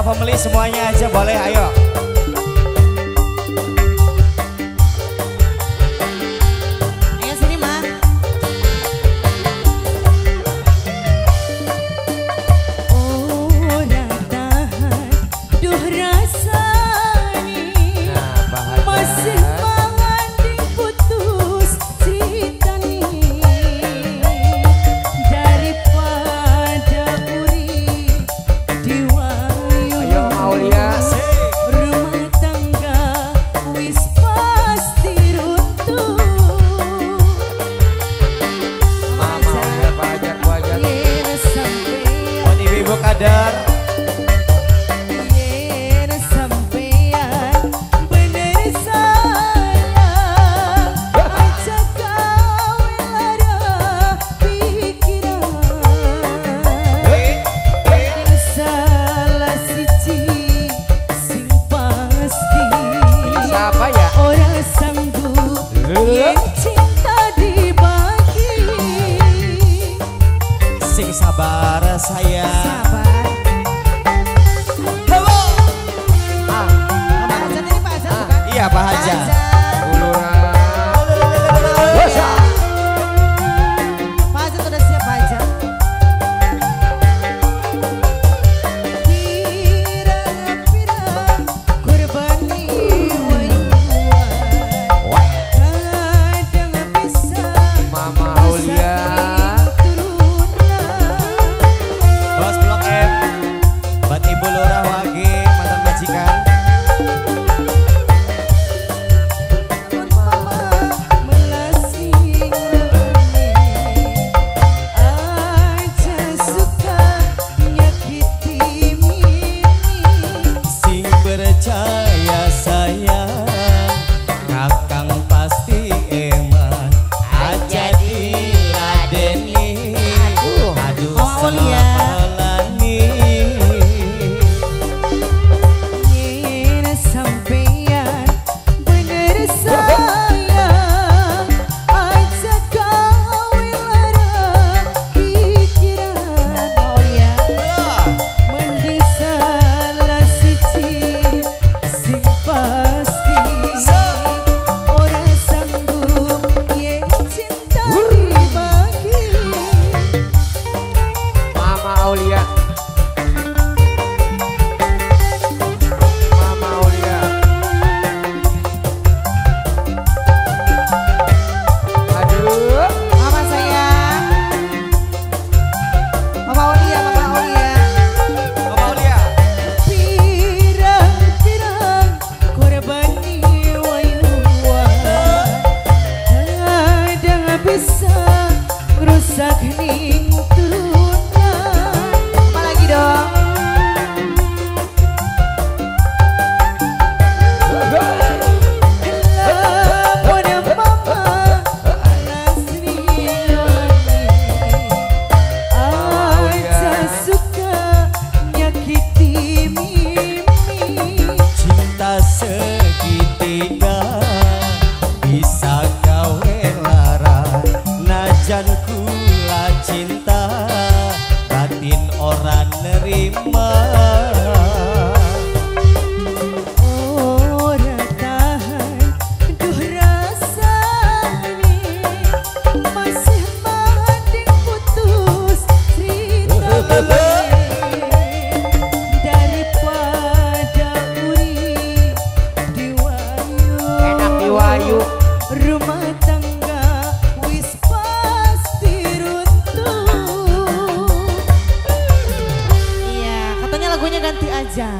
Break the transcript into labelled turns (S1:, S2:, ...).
S1: Family semuanya aja boleh, ayo.
S2: Ayo sini, Ma. Ora tahan duh rasane. Masih manganding putus ceritane. Daripada urip diwayu.
S3: Ayo Aulia.
S2: Rumah tangga wis pasti runtuh.
S3: Mama Aulia, Pak Hajat, Bu Hajat.
S2: Yen sampeyan,
S1: Buat ibu-ibu kader.
S2: yen sampeyan bener sayang, aja gawe lara pikiran. Salah siji sing pasti.
S3: Siapa ya?
S2: Ora sanggup yen cinta dibagi.
S1: Sing sabar sayang.
S2: Sabar.
S1: Halo.
S3: Ah,
S2: Pak Hajat ini Pak Hajat bukan?
S1: Iya, Pak Hajat.
S3: Bu Lurah. Bosya.
S2: Pak Hajat udah siap, Pak Hajat. Pirang-pirang kurbani wayuan. Kadang bisa
S3: Mama Aulia.
S2: turunan.
S1: Bos Blok M. Buat Ibu Lurah Wage, mantan majikan.
S2: Mama melasi ngelone. Aja suka nyakiti mimi.
S1: Sing percaya sayang, kakang pasti eman. Aja diladeni. Aduh,
S2: Mama Aulia.
S1: salah.
S2: Yen sampeyan bener sayang, aja gawe lara pikiran. Aulia. Mending salah siji sing pasti. Ora sanggup yen cinta dibagi.
S3: Mama Aulia. Mama Aulia. Aduh.
S2: Mama sayang. Mama Aulia, Mama Aulia.
S1: Mama Aulia.
S2: Pirang-pirang korbani wayuan. Kadang bisa rusak ning turunan. Apa lagi dong? Lamun mama lasri aja suka nyakiti mimi.
S1: Cinta segitiga bisa gawe lara. Najan kula cinta, batin ora nerima.
S2: Ora tahan duh rasane, masih manding putus ceritane. Daripada urip diwayu.
S3: Enak diwayu.
S2: Rumah tangga wis pasti runtuh. Iya, katanya lagunya ganti aja.